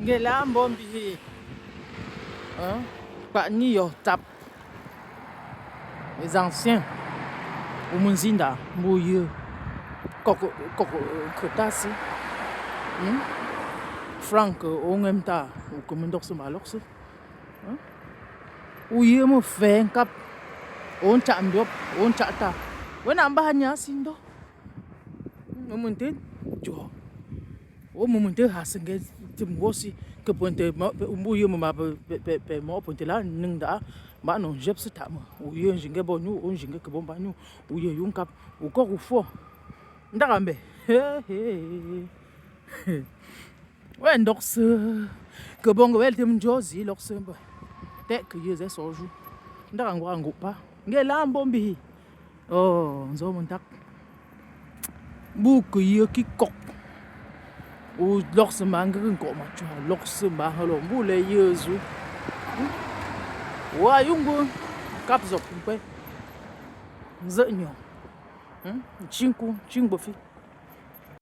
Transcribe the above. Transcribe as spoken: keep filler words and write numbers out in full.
Ngela mbɔmbi hi. Hein? Kpani yo tap. Les anciens. U mǝnzinda mbu yǝ. Koko, koko, kotasi. Hmm? Frank, o ngem ta, u kǝmǝndok sǝmba lɔksǝ. Hmm? U yǝ mǝ fee nkap. O ncha mbiop, o ncha ta. Wena mba hanya sindo. Mumǝntǝn, jo. O mumǝntǝn hasǝnge tǝm wosi, kǝpǝntǝ mbu yǝ mǝma pǝ, pǝ, pǝ, pǝ mɔ pǝntǝ la nǝngda, mba nɔ njepsǝ tamǝ. U yǝ njinge bɔ nyu, o njinge kǝbomba nyu, u yǝ yu nkap, u kok u fo. Ndaga mbe. He, he, he. We ndoksǝ. Kǝbong we tǝm njozi loksǝ mbe. Te kǝ yǝ ze soju. Ndaga ngwa ngupa. Ngela mbɔmbi hi. Oh, nzo mǝntak. Mbu kǝ yǝ ki kok. U lɔksǝ ma ngǝ kǝn kok ma chwa, lɔksǝ ma halo. Mbu le yǝ zu. Wa yungu. Kap zok mpe. Nzǝ nyo. Hmm? Chinku, chingbofi.